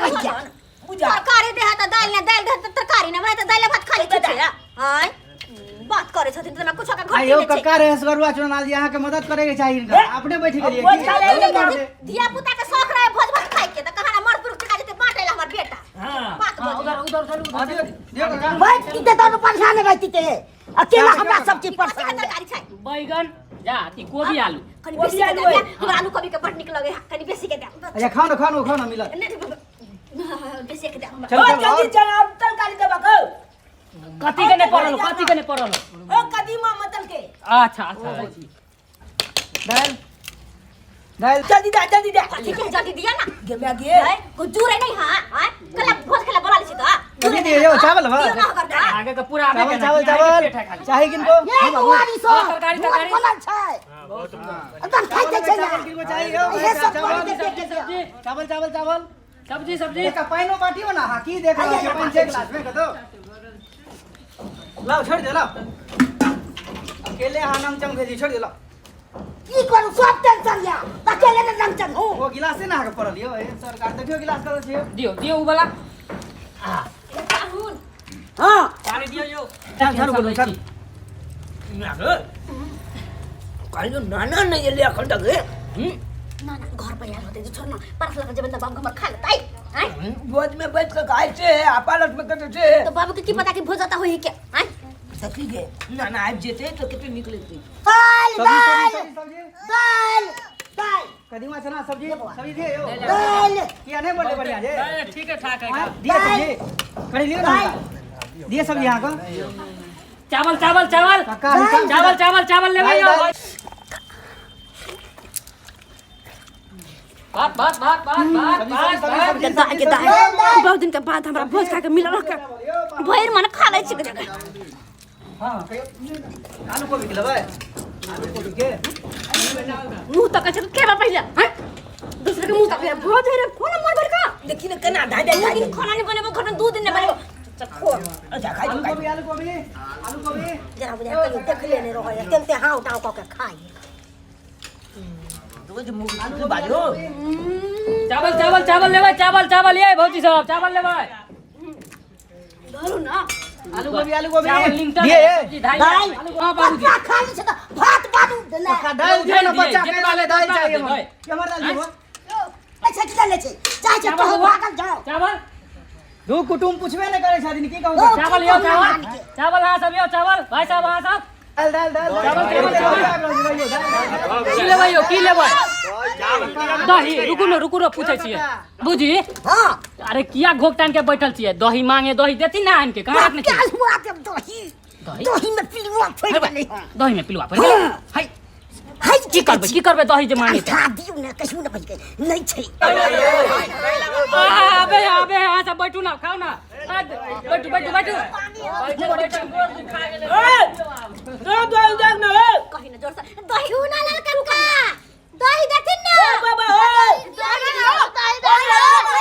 भैया बुझा तरकारी दे त दाल ने दाल दे त तरकारी ने बनाए त दाल भात खाली छुछे आय बात करे छथिन त कुछ के घटी आयो नै छै कक्का रहे सगरुआ चुनाल जी अहाँ के मदद करे के चाही इनका अपने बैठ गेलिए भोज खा ले की धिया पुता के शौक रहे भोज भात खाए के त कहाना मर पुरुष के जेते बांटे ला हमर बेटा हां बात हां बजै। उधर उधर चलू उधर दियो दियो काका बैठ तीते तो परेशान रहती ते अकेला हमरा सब चीज कथी के परेशान है। तरकारी छै बैगन जा ती कोबी आलू कनी कोबी बेसी के आलू दे है। हमरा आलू कोबी के बड़ नीक लगे कनी बेसी के दे अच्छा खाओ ना खाओ ना खाओ ना मिलत नहीं बेसी के दे हमरा चल ओ चल जल्दी और चल अब तरकारी देबा को कथी के नहीं पड़ल कथी के नहीं पड़ल ओ कदीमा मतल के अच्छा अच्छा जाइ छी दाल दाल जल्दी दे जल्दी दे कथी के जल्दी दिया ना गे मैं गे है कुछ जुरे नहीं हां हां कल भोज खेला बोला छि त कथी दिए यौ चावल बा दियो ना कर दे आगे के पूरा आबे के चावल ना, चावल आगे के पेट है चावल खाली। चाही किनको ये हाँ बाबू कुआरी सो हाँ, तरकारी, तरकारी। बनल छै एकदम खाइते छै ना चावल किनको चाही यौ इहे सब चावल बन के देख के सब्जी चावल चावल चावल सब्जी सब्जी एका पाइनो बाटियो ना हाँ की देख रहल छियै पानि छै गिलास में कतौ लाओ छोड़ दे लाओ अकेले अहाँ नंग चंग भेजी छोड़ दे लाओ की करू सब टेंशन या अकेले ने रंग चंग हूं ओ गिलासे ना अहाँके पड़ल यौ ए सरकार देखियौ गिलास कतऽ छै दियो दियो उ वाला पाहुन हां पानी दियो यो चल चल बोलू चल कहलियो नाना नहि एलै एखन तक हे ना ना घर पर आयल होते छोड़ ना परस लग जेबन त बाबू हमर खा लेतै आय भोज में बैठ के खाइ छै आ पालस में कटे छै तो बाबू के की पता कि भोज आता होई के आय सखी गे नाना आबि जेतै तऽ कते नीक लगतै दाल सब्जी दाल सब्जी सब्जी दाल दाल कदीमा चना सब्जी सब्जी दिए यौ दाल किया नहीं बोले बढ़िया जे ए, ठीक है ठाक है हाँ, दिए सब्जी करी लियो ना हमरा। दिए सब्जी अहाँ को चावल चावल चावल काका हिसाब चावल चावल चावल लेबै दाल, यौ दाल। भात भात भात भात भात सब्जी, भात सब्जी, भात सब्जी, के दाय के दाय बहुत दिन के बाद हमरा भोज खा के मिलल रह के भरि मन खा लै छी के जगह हाँ कहियो आलू कोबी के लेबै आलू कोबी के मुंह तक छै खेबा पहिले हैं दूसरे के मुंह तक भोज है रे कोन मन भर का देखी ने केना धाइ धाइ दू खाइ दिन खाना नहीं बनेबो घर में दू दिन नहीं बनेबो चल खो अच्छा खाइ आलू खाइ कोबी आलू कोबी आलू कोबी जरा बुझा कहियो देख लेने रहै तेनते हाव टाव कऽ के खाइ रोज मुँह बाजो चावल चावल चावल लेबै चावल चावल ये भौजी सब चावल लेबै धरू ना आलू गोभी आलू गोभी चावल निमटल दिए है, सब्जी धाइ दाल हां बाबूजी बच्चा खाली छै तऽ भात बानू देला काका दाल दियो ना बच्चा के जितना दाल दाल जितना चाहिए देबै। हमरा हमर दाल दियो पैसा कितना ले छै चाहे छै चावल तो देबो? भागल जाओ चावल दू कुटुम पूछबे नहीं करे छथिन की कहू ओ, चावल यो चावल चावल अहाँ सब यो चावल भाई साहब अहाँ सब दाल दाल दाल चावल, चावल, चावल की लेबै यौ की लेबै दही रुकू ने रुकू ने पूछै छियै बुझी हां अरे किया घोक टान के बैठल छियै दही मांगे दही देती ना आन के कहाँ रखने क्या छियै हुआ के दही दही? दही में पिलुआ फैल गेलै हँ दही में पिलुआ पड़ि गेलै है है की करबै की करबै दही जे मांगे तऽ? खा दियौ ने कहियो ने बजकै नहि छै आबे आबे अहाँ सब बैठू ना खाउ ना आ, बैठू बैठू बैठू बैठू बैठू गोर दुखा गेलै दो दो देख न ए कही ना जोर से दही ना लाल काका दही देथिन ना ओ बाबा ओ दही दियो दही दही आबे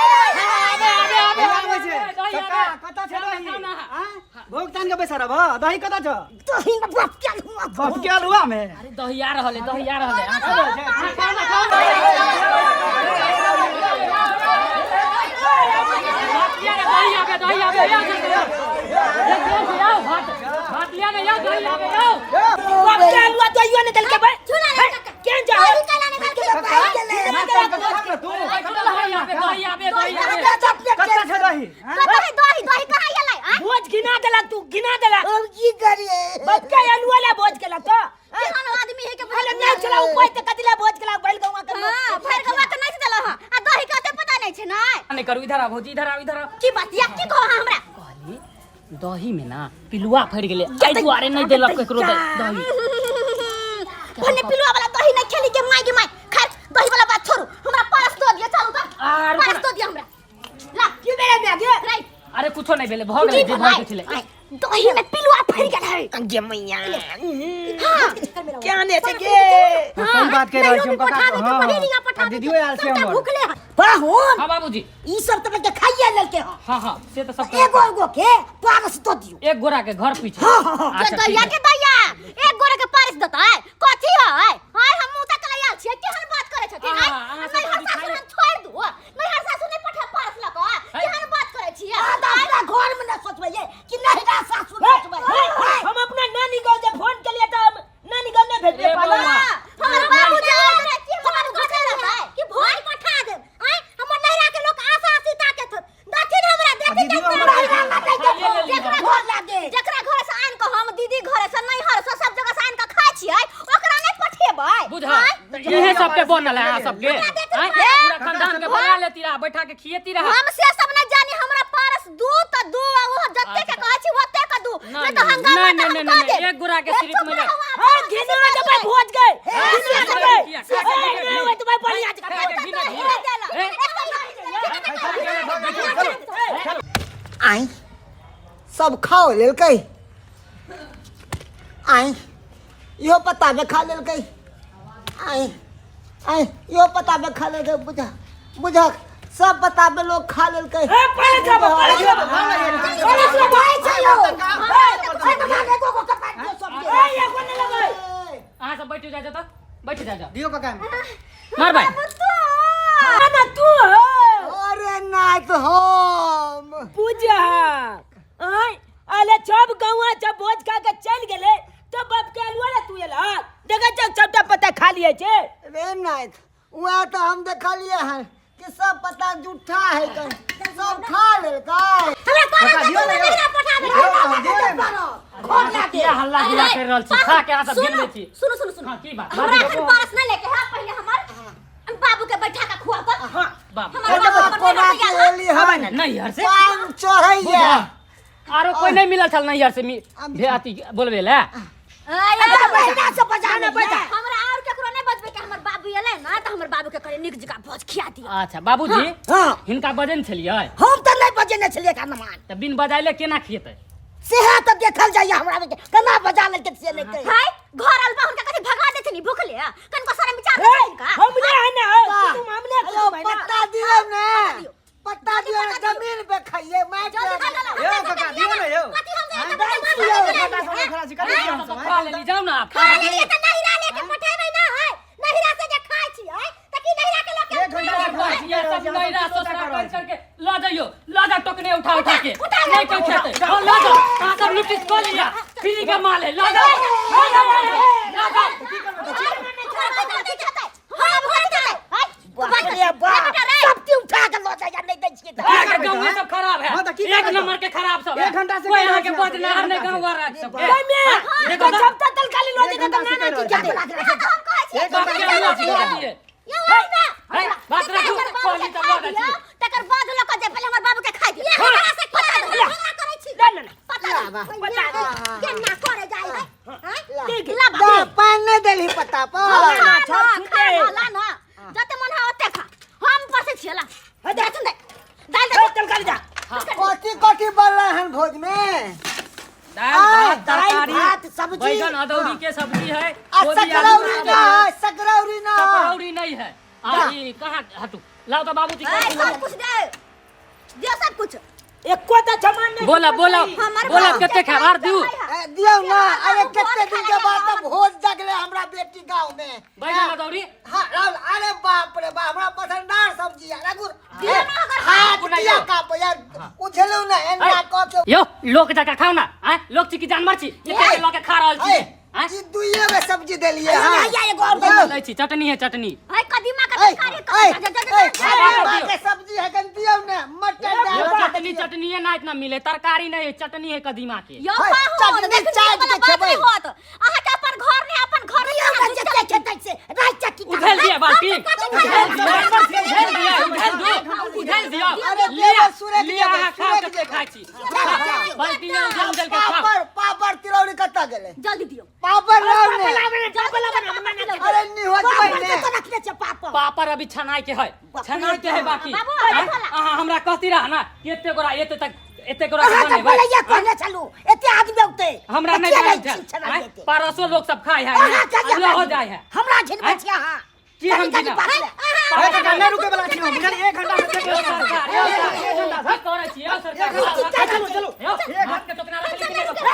आबे आबे आबै छै दही काका आबे कतऽ छै दही खाउ ना। आँय? भोग तान के बैसा रहब दही कतऽ छ दही में बाप क्या हुआ बाप के आलुआ में अरे दही आ रहल है दही आ रहल है अहाँ खाउ। खाउ ना खाउ ना भात लिया ना दही आबे दही आबे आओ आओ भात भात लिया ना आओ दही आबे आओ बाप के आलुआ दहियो ने देलकै बे चुना लाल काका केन जा दही कैला ने देलखिन? तू दही आबे दही आबे दही आबे कतऽ छै दही आँय? कतऽ है दही दही कहाँ गेलै आँय? भोज गिना देलक तू गिना देलक अब की करिए बाप के आलुआ ला भोज केलक तो केहन आदमी है के अरे नहीं चला उपाय त कथी ला भोज केलक बैल गौआ के लोग। हां भरि गवा के नाचि देलह हँ आ दही के ओते पता नहीं छै नै नहीं करू इधर आबो इधर आओ इधर आओ की बात या की कहो अहाँ हमरा कहली दही में ना पिलुआ फड़ गेलै एहि दुआरे नहि देलक केकरो दही भने पिलुआ वाला दही नहीं खेली के माय के माय खैर दही वाला बात छोड़ू हमरा पारस दो दिया चलू त आ, रुको पारस ना। दो दिया हमरा ला की भेलै माय गे राइट अरे कुछो नहीं भेलै भऽ गेलै जे भऽ के छलै आय, दही में पिलुआ फड़ गेल है गे मैया हां क्या ने छै गे सही बात कहि रहल छी हम काका हाँ हाँ दीदियो आयल छै हमर भूखले है पाहुन हाँ बाबूजी ई सब तऽ बच्चा खाइए लेलकै हँ हाँ हाँ से तऽ सब एगो एगो के पारस दऽ दियौ एक गोरा के घर पीछे हाँ, हाँ, हाँ। के अच्छा, दैया ठीक के दैया एक गोरे के पारिस देतै कथी है हाय हम मुंह तक आयल छियै केहन बात करै छथिन अहाँ- आय अहाँ सब नैहर तऽ सासुर हम छोड़ि दू नैहर सासुर नहि पठा पारस लऽ कऽ सबके बनल है अहाँ सबके आँय? पूरा खानदान के बना लेती रहा बैठा के खिएती रहा हम से सब न जानी हमरा पारस दू त दू आ वो जत्ते के कहै छी ओते के दू नहीं, नहीं तो हंगामा नहीं, त हम नहीं, कह नहीं, देब एक गोरा के ए, सिर्फ चुप मिले। रहू आप, हां हम घिनवा से देबै भोज गए घिनवा देबै किया? ए नहीं होय तुम्हारे बढ़िया खा के घिना नहीं घिना। देला। ए, आई सब खाओ लेलकै आई इहो पत्ता पे खा लेलकै आई आई इहो पत्ता पे खा लेलकै बुझा बुझक सब पत्ता पे लोग खा लेलकै अहाँ सब बैठ जा तऽ बैठ जा जा दियो काका मार भाई ना तू अरे नाथ हम पूजा आय अले सब गौआ जब भोज खा के चल गेले तो बाप के अलुआ ना तू एला देखा चल सबटा पत्ता खा लिए छे रे नाथ वह तो हम देखलिए हन कि सब पत्ता जूठा है कन सब खा लेलकै हमरा पारस काका, दियो दू ना त यौ। नहिरा पठा दे दियो ना, दियो ना। किया हल्ला गुल्ला कर रहल छी खा के अहाँ सब गिन लै छी सुनो सुनो सुनो हाँ, की बात? हमरा बाजू। एखन पारस नहीं लेके है पहले हमर बाबू के बैठा के खुआ कर बाबू हमर बाबू हमर कोना नहीं के रुपैया एली हन नहीं हर से पान चढ़ैया आरो कोई नहीं मिलल छल नहीं हर से भे अथी बोलबे ले हमरा और केकरो नहीं बजबे के हमर बाबू एले ना त हमर बाबू के करे नीक जगह भोज खिया दियो अच्छा बाबूजी हाँ हिनका बजन छलियै हम तऽ नहि बजेने छलियै खाना तऽ बिन बजाइले केना खिएतै सेहा तऽ देखल जाइए हमरा के केना बजा लेलकै से नहि कहि हाय घर अलबा हुनका कथी भगा देथिन भूखले कनको सारा विचार करथिन का हमने है ना तुम हमने हेलो, पत्ता दियौ ने पत्ता दियौ ने जमीन पे खाइए माटि जल्दी खा लो यौ काका दियो ना यौ कथी हम दियौ। घंटा से खड़ा छी कथी दियो हम सब, खा लेली जाउ ना आप खा लेलिए त नहिरा लेके पठेबै ना है नहिरा से जे खाइ छी है त की नहिरा के लोग एक घंटा से खड़ा छी ये सब नैरा ससुरा कर करके ल जाइयो ल जा टोकने उठा उठा के नहीं कोई खेते हां ल जाओ अहाँ सब नोटिस कऽ लिया फ्री के माल है ल जाओ ल जाओ ल जाओ बाप रे बाप सब के उठा के लऽ जाइए नहि दै छियै तऽ अहाँ के गाँव में सब खराब है हाँ, तो की एक करबै? नंबर के खराब सब है एक घंटा से कोई कहि यहाँ के रहल छी बजनार एक नहीं घंटा गाँव से। वाला सबके देखो सब त तलकाली लो एक देखो घंटा ना से ना कहि की रहल क्या छी। एक बाप घंटा के से अल्लाह कहि रहल सिखा छी। दिए है, बात रखू पहली तब लऽ जाइ छी। तकर बाद लऽ कऽ जे पहिले हमर बाबू के खाइ दियो हमरा से पता हमरा करै छी ना ना ना पता पता केना करे जाइ है ठीक ला दा बाबू पान नहि देलही पत्ता पर खा छप ना छूटे। खा ना ला ना जते मन है ओते खा हम परसे छियै ला दे दे दाल ए, दे तलकाली जा कथी कथी बनलै हन भोज में दाल भात दालि, तरकारी भात, सब्जी। बैगन अदौरी के सब्जी है आ गोभी, आलू सकरौरी के ना है सकरौरी ना है। सकरौरी नहीं है आ ई कहाँ हटू लाओ तो बाबूजी ए, सब कुछ दे दियो सब कुछ एको त सामान नहीं बोला बोला हमर बोला बाबू के कते खाब आर दिउ खाइ है। ए, दियौ ना अरे बाबू कते बहुत दिन के खाना बाद खाइ तऽ भोज जगले हमरा बेटी गाँव में बैगन अदौरी हाँ राहुल अरे बाप रे बाप हमरा पसंदार सब्जी है रघु दियौ ना अगर हाथ बाबू नहीं किया यौ। कापे यार उझलू ना एना कह के यो लोक जका खाओ ना आय लोक छी कि जानवर छी एते के लऽ के खा रहल छी ए, आँय? ई दुइये में सब्जी देलिए हां एगो और यौ, लै छी चटनी है चटनी है कदीमा के ए, तरकारी ए, जा जा जा ए, जा अरे माँ के सब्जी है कन दियौ ना मटर दाल यो भात चटनी दियौ। चटनी है ना इतना मिले तरकारी नहीं है चटनी है कदीमा के यो है, पाहुन चटनी देखनी चाट वाला के बात खेबै। नहीं होत अहाँ के अपन घर नहीं अपन घर नहीं अहाँ झुक उधेल दिया बाल्टी उधेल दिया उधेल दिया उधेल दो उधेल दिया अरे लिया देबै, सुरक लिया देबै, अहाँ खाओ सुरक कते देबै। खाइ छी बाल्टी में उधेल उधेल के खाओ पापड़ पापड़ तिरौरी कतऽ गेलै जल्दी दियो पापड़ लाउ ने अरे अरे निहोजबै ने पापड़ अभी छनाय के है छनाय के है बाकी बाबू, आँय? अभी खोला। अहाँ हमरा कहती रह ना कि एते गोरा एते तक एते गोरा के बनेबै हमरा नहीं बनल छल आँय? पारसो लोग सब खाय है लहो जाय है हमरा झिनबै छी अहाँ की हम कनी दिना बात ले। ए, काका नहि रुकै वाला छी हम बुझलियै एक घंटा से देख यौ सरकार यौ सरकार की करै छी यौ सरकार चलू चलू यौ हाथ के टोकना रखली कि नहि रखली? ए,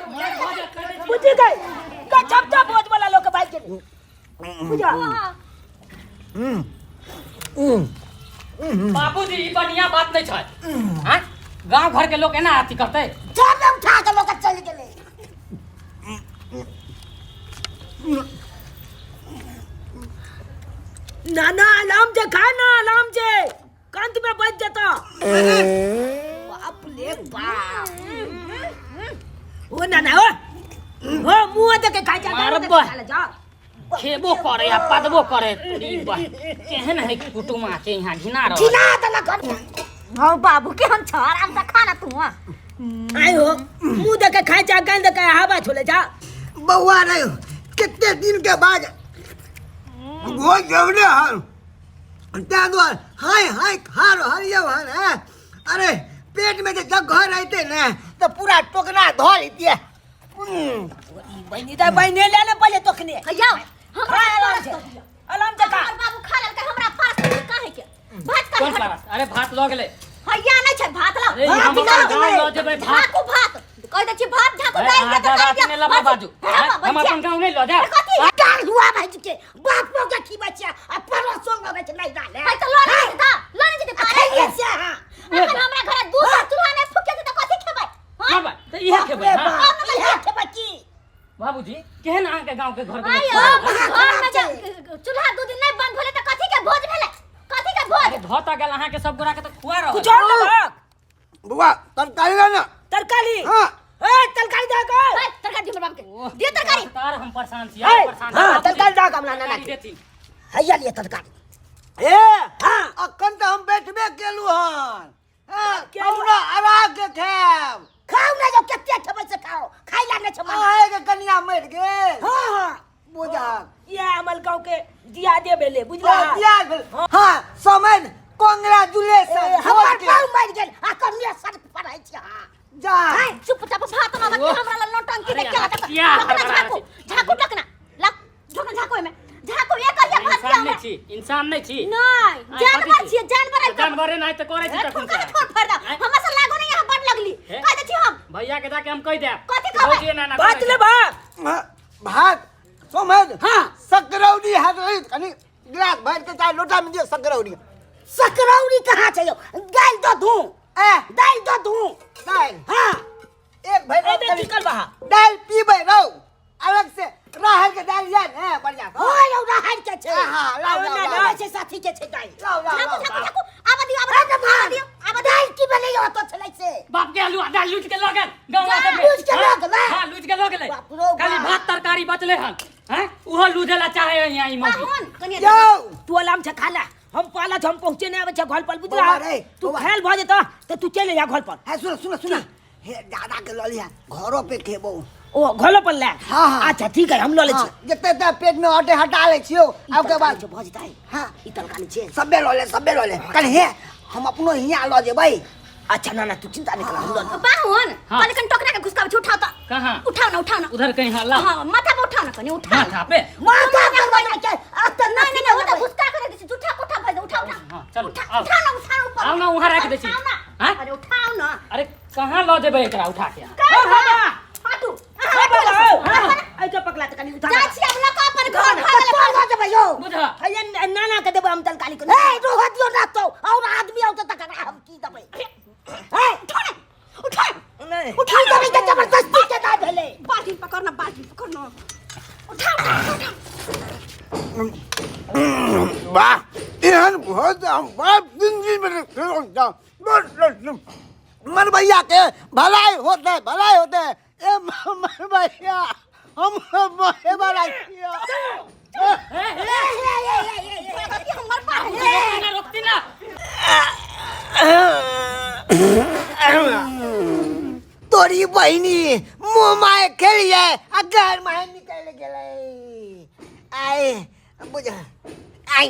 भोजन करै छी। बुझि गई का छपटा भोज वाला लोग के भाई के बुझा बाबूजी ई बढ़िया बात नहीं छै आँय? गाँव घर के लोग एना अथी करतै जब उठा के लोग चलि गेलै ना ना आराम से खा ना आराम से कंत में बच जाता बाप रे बाप ओ ना ना ओ ओ मुंह देख के खा जा मारब मुंह देख के बा। खा ले जा खेबो करे आ पदबो करे। तोरी बा केहन है कुटुमा के यहाँ घिना रहल। घिना देलक हन। हौ बाबू केहन छ, आराम से खाना तू। आइ हो मुंह दे के खाइ जा, गाल दे के हवा छोले जा। बउआ रे, कितने दिन के बाद भोज जमले हन, ताहि दुआरे हाय हाय खा रहल यौ हन। हैं, अरे पेट में जे जगह रहते ने तऽ पूरा टोकना धऽ लेतियै। बहिनी तऽ बहिने ले ले पहिले तखने। हैया हमरा खा आराम पारस से, दऽ दिअ। आराम से खा। हमर बाबू खा लेलकै, हमरा पारस दऽ दिअ, काहे के भात कोन काहे? पारस? अरे भात लऽ गेलै। हैया नहि छै भात, लाउ। अरे भात हम निकालू। अपन गाँव लऽ जेबै भात। झाकू भात कहि दै छी, भात झाकू। अरे दालि अहाँ के तरकारी राति दिअ। मे लबा बाजू। हाँ, हैं? हम बच्चा। अपन गाँव नहि लऽ जायब। कथी? गाल हुआ भाई के बाप को के खिबै छै आ परोसो लगै छै नहीं डाले। है तऽ लऽ नहि जेतै, लऽ नहि जेतै पारस। खाइए से। हाँ। अखन हमरा घरे दू सौ चूल्हा नहि फूके छै तऽ कथी खेबै? हाँ? मार बा, तऽ इएह खेबै। रे हाँ। बाप, इहे खेबै की? बाबूजी, केहन अहाँके गाँव के घर के आइ लोक यौ, छै? घर में जे चूल्हा 2 दिन नहि बंद भेलै तऽ कथी के भोज भेलै? कथी के भोज? अरे धऽ तऽ गेल अहाँके सब गोरा के तऽ खुआ रहल। कुछ और लेबहक? बउआ, तरकारी ला ना। तरकारी? हाँ। ए तरकारी दे के। ए, तरकारी दियौ हमर बाप के, दियौ तरकारी। तार हम परेशान छी, ए, हम परेशान छी। हाँ, बाबूजी, तरकारी दे के हमरा नाना तरकारी के। देथिन। हैया लिए तरकारी। ए हाँ। अखन तऽ हम बैठबे केलू हन। हाँ, केलू। हमरा आराम के खायब। खाउ ना जो, कते खेबै से खाओ, खाइ ला नहि छै मन। अहाँके कनिया मरि गेल? हाँ हाँ। बुझल। इएह अमल गाँव के दिया दे भेलै, बुझला? हाँ, दिया भेल। हाँ, समय कांग्रेचुलेशन। ए, हमर बाऊ मरि गेल आ कनिया सड़क पर रहै छी। हाँ जा। हाय, चुपचाप भात ना ओह। हमरा ला नौटंकी अरे देख के अहाँ लगा। किया ढकना हड़बड़ा झाकू, झाकू ढकना ला, ढकना झाकू, एमे झाकू। एक कहिया भात इंसान दिया नहि हमरा। छी, इंसान नहि छी। नहीं, आँय, जानवर कथी छी? छियै, जानवर है। जानवरे नहि तऽ करै छी तखन ठोका से। ठोर फाड़ दे। आँय? हमरा से लागो नहीं, यहाँ बड़ लगली। हे? कह दे छी हम। भैया के जाके हम कहि देब। कथी कहबै? भौजी एना एना भात करै छै। लेबहक? हाँ, भात समझ। हाँ। सकरौरी हाथ रही कनी गिलास भर के चाहे लोटा में दियो सकरौरी। सकरौरी कहाँ छै यौ? दालि दऽ दू। ए दालि दऽ दू। दालि? हाँ। एक भरि एबे की करबह? दालि पीबै रौ, अलग से राहर के दालि या ने बढ़िया से। हाँ यौ, राहर के छै। हाँ, हाँ, लाउ, लाउ, ओना लाउ। नहि छै, साथी के छै दालि। लाउ लाउ झाकू लाउ। झाकू झाकू, आबऽ दियौ, आबऽ दियौ, आबऽ दियौ, आबऽ दियौ। दालि की भेलै यौ, ओतऽ छलै से? बाप के आलू आ दालि लूटि के लऽ गेल गाँव जा, सबके। लूटि के लऽ गेलै? हाँ, लूटि के लऽ गेलै। बाप रौ बाप। खाली भात तरकारी बचलै हन, हैं, उहो लूझे ला चाहे है यहाँ ई मौगी। पाहुन कनिया। यौ तू आराम से खा ले, हम पाला हम पहुँचे नहीं आबै छै घर पर, बुझला? बौआ रे, तू बौआ। खेल भऽ जेतऽ तऽ तू चलि जा घर पर। है, सुन सुन सुन, हे दादा के लऽ लिहा, घरो पे खेबो। ओ घरो पर ले? हाँ, हाँ। अच्छा ठीक है, हम लऽ लै हाँ, छी। जते ते पेट में अटे हटा लै छियौ। ई आ ओकर तरकारी बाद छै, भऽ जेतै। हाँ। ई तरकारी छै। सबे लऽ ले, सबे लऽ ले कनि। हे हम अपनो हियाँ लऽ जेबै। अच्छा ना ना, तू चिंता नहीं कर, हम लऽ लेबै। पाहुन। हाँ। पहिले कनि टोकरा के घुसकाबै छी, उठाओ तऽ। कहाँ? उठाओ ना, उठाओ ना। उधर कहीं हल्ला। हाँ, माथा पर उठाओ ना, कनि उठाओ। माथा पे? माथा पर बना के आ तऽ नहीं नहीं नहीं, वो तो घुसका के रख दै छी, झूठा कोठा भर दे, उठाओ उठाओ। हाँ, चलू, उठा। आउ। उठाओ ना, उठाओ ऊपर। आउ ना, वहाँ राखि दै छी। उठाओ ना। हाँ? अरे उठाओ ना। अरे कहाँ लऽ जेबै एकरा उठा के अहाँ? का बाबा। हटू। हे बाबा, एहि के पकड़ा तऽ कनि उठा। जाइ छी हम लऽ कऽ अपन घर, घर भऽ गेलै। लऽ जेबै यौ। बुझह। हैया नाना के देबै हम तरकारी के। ए रोह दियौ ना तो और आदमी औतै तऽ ककरा हम की देबै? ए, उठाओ ना, उठाओ। नहि उठा। की देबै तऽ जबरदस्ती के ना भेलै। बाल्टी पकड़ ना, बाल्टी पकड़ ना, उठाओ उठाओ उठाओ। वाह, एहन भोज हम बाप जिंदगी में नहीं खेलौं। मन भैया के भलाई होते, भलाई होते। ए मन भैया, हम मरे वाला छियै। कथी हमर पाहुन? रोकती ना, रोकती ना। तोरी बहिनी, मुँह माय खेलिए आ घर माय निकल गेलै। आय बुझ आय।